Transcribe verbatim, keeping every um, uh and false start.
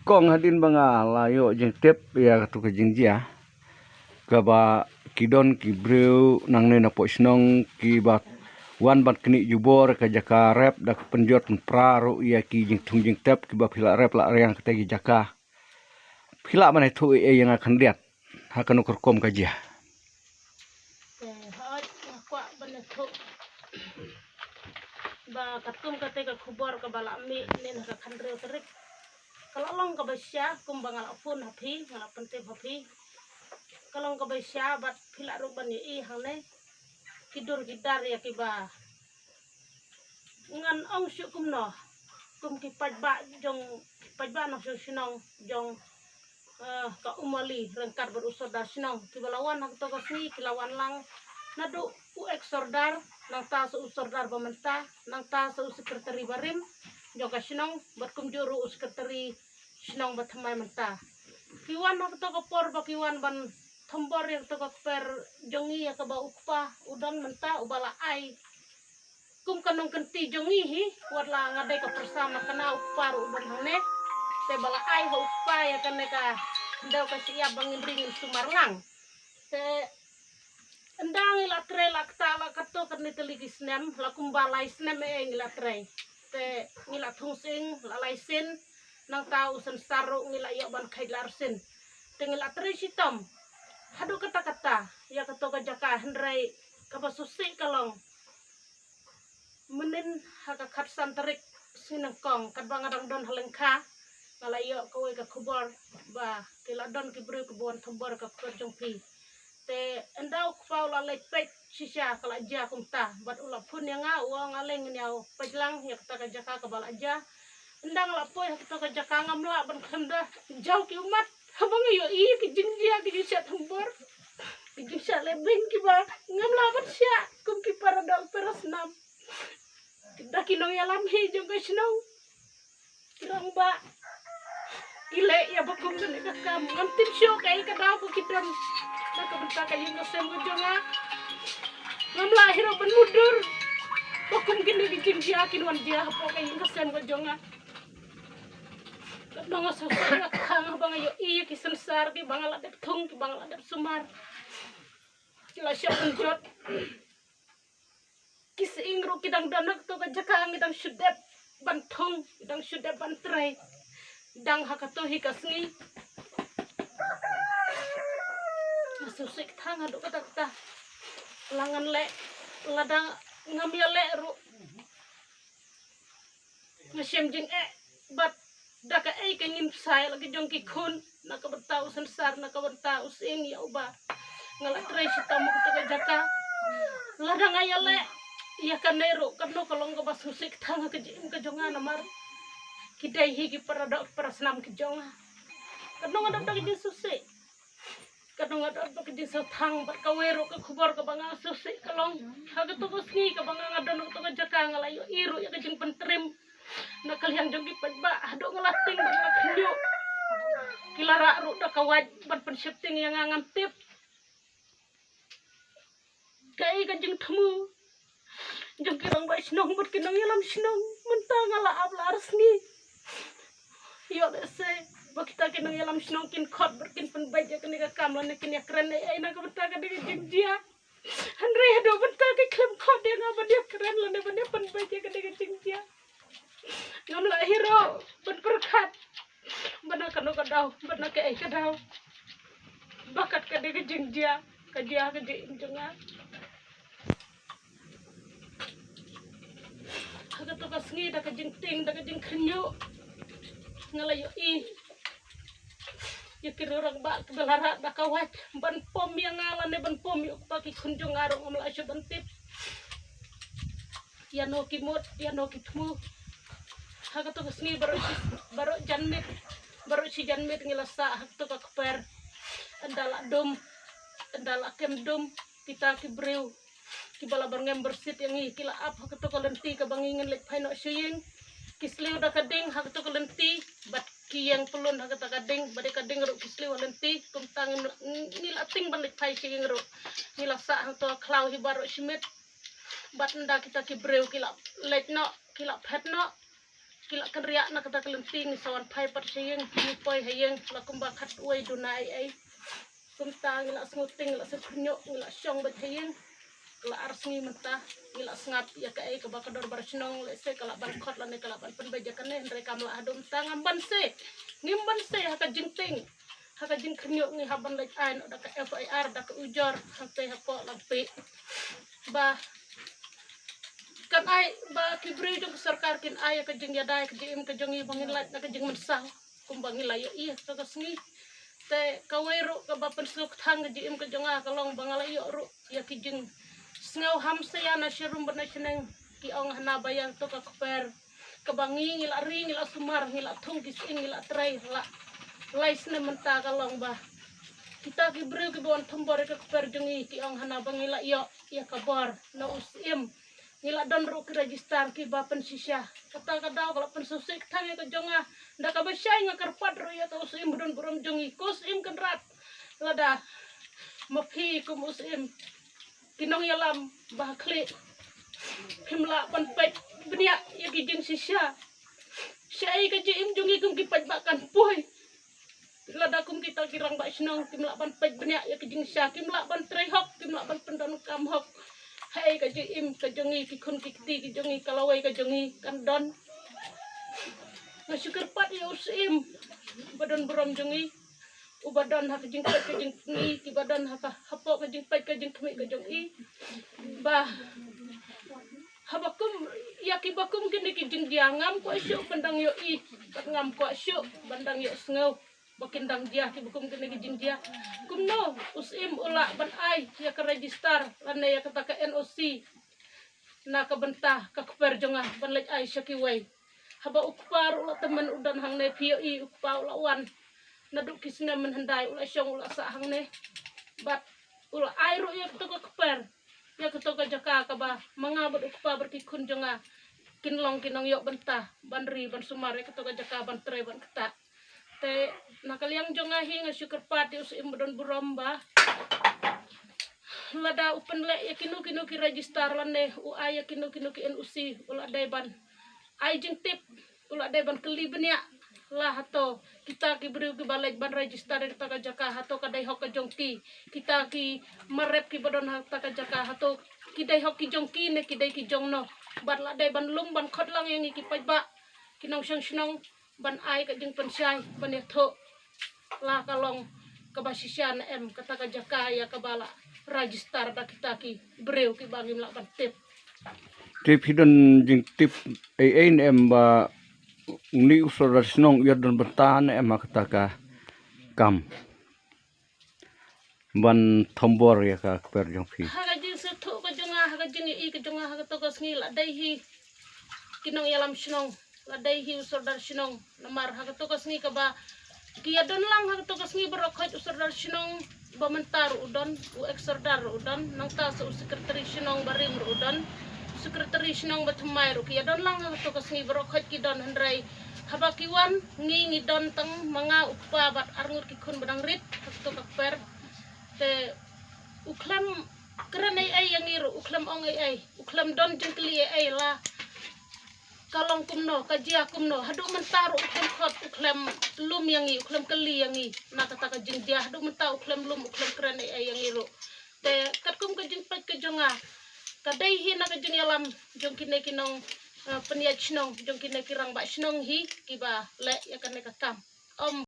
Kong hadien ba nga la ïoh jingtip ïa katu ka jingjia, kaba ki don ki briew nangne na pdeng shnong kiba wan ban knieh jubor ka jaka rep da ka pynjot pynpra ruh ïa ki jingthung jingtep kiba phi la rep la riang kata ki jaka. Phi lah ban ïathuh ei ei ïa nga khyndiat ha kano ka rukom ka jia? Te hooid, nga kwah ban ïathuh ba katkum kata ka khubor kaba la mih ne na ka khathynriew tarik, ka la long kaba shisha kumba nga la phone ha phi, nga la pyntip ha phi. Ka long kaba shisha bad phi lah ruh ban ïohi hangne ki dur ki dar ïa kiba ngan ong shuh kumno, kum ki paidbah jong, ki paidbah nongshong shnong jong, eh, ka Umali ryngkat bad u sordar shnong kiba la wan ha kato ka sngi, ki la wan lang naduh u ex sordar, nangta sa u sordar ba mynta, nangta sa u sekretari barim jong ka shnong bad kumjuh ruh u sekretari shnong ba thymmai mynta. Ki wan ha kato ka por ba ki wan ban thombor ïa kato ka kper jong ngi ïa kaba u kpa u don mynta uba la ai kum ka nongkynti jong ngi hi, wat la nga dei ka pyrsa ma kane u kpa ruh u don hangne. Te ba la ai ha u kpa ïa kane ka khyndew ka shyiap ba ngin ri ngin sumar lang. Te ynda ngi la trei la kata la kato katne tylli ki snem, la kumba lai snem eh ngi la trei. Te ngi la thung sying la lai sien, nangta u sensar ruh ngi la ïoh ban kheit la arsien. Te ngi la trei shitom haduh katta katta ïa kato ka jaka, hynrei kaba sngewsih ka long mynnin ha ka khatsan tarik sngi nyngkong, katba nga dang don ha lyngkha, nga la ïoh kawei ka khubor ba ki la don ki briew kiba wan thombor ka kper jong phi. Te ynda u kpa u la leit peit shisha ka la jia kumta, bad u la phone ïa nga, u ong ale ngin ïa peit lang ïa kata ka jaka kaba la jia. Ynda nga la poi ha kata ka jaka ngam lah ban khlem da jaw ki ummat haba nga ïohi ki jingjia, ki jingshah thombor, ki jingshah leh beiñ kiba ngam lah ban shah kum ki para doh para snam. Da ki nongïalam hi jong ka shnong ki long ba ki leh ïa ba kum kane ka kam, ngam tip shuh kaei ka daw ba ki don na ka bynta ka ïing ka sem ka jong nga. Ngam lah hi ruh ban mutdur ba kum kine ki jingjia kin wan jia hapoh ka ïing ka sem ka jong nga. Katno nga sngewsih nga khang haba nga ïohi ïa ki sensar kiba nga la dep thung, kiba nga la dep sumar, ki la shah pynjot. Ki sying ruh ki dang don ha kato ka jaka, ngi dang shu dep ban thung, ngi dang shu dep ban trei. Dang ha kato hi ka sngi nga sngewsih kata haduh katta katta. La ngan leh, lada ngam ïaleh ruh nga shem jingeh bad da kaei ka ngin bsa ïa la ki jong ki khun, na ka bynta u sensar, na ka bynta u sying ïa uba nga la trei shitom ha kato ka jaka. Lada nga ïaleh ïa kane ruh, katno ka long kaba sngewsih kata ha ka jingim ka jong nga, namar ki dei hi ki para doh para snam ki jong nga. Katno nga dap da ka jingsngewsih. Katno nga dap da ka jingsngewthuh bad kawei ruh ka khubor kaba nga sngewsih ka long, ha kato ka sngi kaba nga, nga don ha kato ka jaka, nga la ïohi ruh ïa ka jingpyntriem na ka liang jong ki paidbah, haduh nga la tieng bad nga la khynñiuh. Ki la rah ruh da ka wait ban pynsheptieng ïa nga, ngam tip kaei ka jingthmu jong ki rangbah shnong bad ki nongïalam shnong. Mynta nga la ap la ar sngi. Ïoh lehse ba kita ki nongïalam shnong kin khot bad kin pynbeit ïa kane ka kam lane kin ïakren ei ei na ka bynta kane ka jingjia. Hynrei haduh mynta ki khlem khot ïa nga ban ïakren lane ban ïapynbeit ïa kane ka jingjia. Ngam lah hi ruh ban pyrkhat ba na kano ka daw, ba na kaei ka daw ba kat kane ka jingjia ka jia ha ka jingim jong nga. Ha kato ka sngi, da ka jingtieng, da ka jingkhynñiuh, nga la ïohi ïa ki rangbah kiba la rah da ka wait ban pom ïa nga lane ban pom ïa u kpa ki khun jong nga ruh, ngam lah shuh ban tip ïano ki mut, ïano ki thmu. Ha kato ka sngi baroh shi, baroh janmiet, baroh shi janmiet ngi la sah ha kato ka kper. Ynda la dum, ynda la kem dum, kita ki briew kiba la byrngem byrsit ïa ngi ki la ap ha kato ka lynti kaba ngi ngin leit phai noh sha ïing. Ki sliew da ka ding ha kato ka lynti bad ki ïeng pyllun ha kata ka ding, bad ïa ka ding ruh ki sliew ha lynti. Kumta ngim la, ngi la tieng ban leit phai sha ïing ruh, ngi la sah hangto ha khlaw hi baroh shi miet. Bad ynda kita ki briew ki la leit noh, ki la phet noh, ki la kynriah na kata ka lynti, ngi sa wan phai pat sha ïing, ngi poi ha ïing la kumba khatwei duna ei ei. Kumta ngi la sngewthiang, ngi la sngewkhynñiuh, ngi la shong beit ha ïing. Ka la ar sngi mynta, ngi la sngap ïa kaei kaba ka dorbar shnong lehse ka la ban khot lane ka la ban pynbeit ïa kane, hynrei kam lah haduh mynta. Ngam banse, ngim banse ha ka jingtieng, ha ka jingkhynñiuh ngi hap ban leit ai noh da ka F I R, da ka ujor hangtei hapoh Langpih. Ba kan ai, ba ki briew jong ka sorkar kin ai ïa ka jingïada ïa ka jingim ka jong ngi ba ngin lait na ka jingmynsaw kumba ngi la ïohi ha ka sngi. Te kawei ruh kaba pynsngewthuh ka jingim ka jong nga ka long ba nga la ïoh ruh ïa ki jingsngew hamsaïa na sharum bad na shaneng. Ki ong hana ba ïa kato ka kper kaba ngi, ngi la ri, ngi la sumar, ngi la thung ki sying, ngi la trei la lai snem mynta ka long ba kita ki briew kiba wan thombor ïa ka kper jong ngi ki ong hana ba ngi la ïoh ïa ka bor na u syiem. Ngi la don ruh ki register kiba pynshisha. Kata ka daw ka la pynshisha ka thang ïa ka jong nga. Da kaba shai nga kyrpad ruh ïa ka u syiem ba don burom jong ngi, ko syiem Kynrad. Lada ma phi kum u syiem, ki nongïalam ba ha khlieh, phim lah ban peit bniah ïa ki jingshisha. Shaei ka jingim jong ngi kum ki paidbah kan poi. Lada kum kita ki rangbah shnong kim lah ban peit bniah ïa ki jingshisha, kim lah ban trei hok, kim lah ban pyndonkam hok. Haei ka jingim ka jong ngi, ki khun ki kti ki jong ngi, ka lawei ka jong ngi kan don? Nga shu kyrpad ïa u syiem ba don burom jong ngi, uba don ha ka jingpeit ka jingkhmih, kiba don ha ka, hapoh ka jingpeit ka jingkhmih ka jong i. Ba haba kum ïa kiba kum kine ki jingjia, ngam kwah shuh ban dang ïohi, bad ngam kwah shuh ban dang ïohsngew ba kin dang jia kiba kum kine ki jingjia. Kumno u syiem u lah ban ai ïa ka register lane ïa kata ka N O C na ka bynta ka kper jong nga ban leit ai sha kiwei? Haba u kpa ruh u la tymmen u don hangne, phi ïohi u kpa u la wan naduh ki snem mynhyndai, u la shong u la sah hangne. Bad u la ai ruh ïa kato ka kper, ïa kato ka jaka kaba ma nga bad u kpa bad ki khun jong nga kin long ki nongïoh bynta ban ri ban sumar ïa kato ka jaka ban trei ban ktah. Te na ka liang jong nga hi nga shu kyrpad ïa u syiem ba don burom ba lada u pynleh ïa kino kino ki register lane u ai ïa kino kino ki N O C, u la dei ban ai jingtip, u la dei ban kylli bniah la hato kita ki briew kiba leit ban register ïa kata ka jaka, hato ka dei hok ka jong ki? Kita ki marep kiba don ha kata ka jaka, hato ki dei hok ki jong ki ne ki dei ki jong no? Bad la dei ban lum ban khot lang ïa ngi ki paidbah, ki nongshong shnong ban ai ka jingpynshai ban ïathuh la ka long kaba shisha ne em kata ka jaka ïa kaba la register da kita ki briew kiba ngim lah ban tip. Te phi don jingtip ei ei ne em ba uni u sordar shnong u ïadon bynta ne em ha kata ka kam ban thombor ïa ka kper jong phi? Ha ka jingsngewthuh ka jong nga, ha ka jingïohi ka jong nga, ha kato ka sngi la dei hi ki nongïalam shnong, la dei hi u sordar shnong. Namar ha kato ka sngi kaba ki ïadon lang ha kato ka sngi baroh khoit, u sordar shnong ba mynta ruh u don, u ex sordar ruh u don, nangta sa u secretary shnong barim ruh u don, u secretary shnong ba thymmai ruh ki ïadon lang ha kato ka sngi, baroh khoit ki don. Hynrei haba ki wan, ngi ngi don tang ma nga, u kpa bad arngut ki khun ba dang rit ha kato ka kper. Te u khlem kren ei ei ïa ngi ruh, u khlem ong ei ei, u khlem don jingkylli ei ei la ka long kumno, ka jia kumno. Haduh mynta ruh u khlem khot, u khlem lum ïa ngi, u khlem kylli ïa ngi na kata ka jingjia. Haduh mynta u khlem lum, u khlem kren ei ei ïa ngi ruh. Te katkum ka jingpeit ka jong nga, ka dei hi na ka jingïalam jong kine ki nong, eh, pynïaid shnong, jong kine ki rangbah shnong hi kiba leh ïa kane ka kam. Ym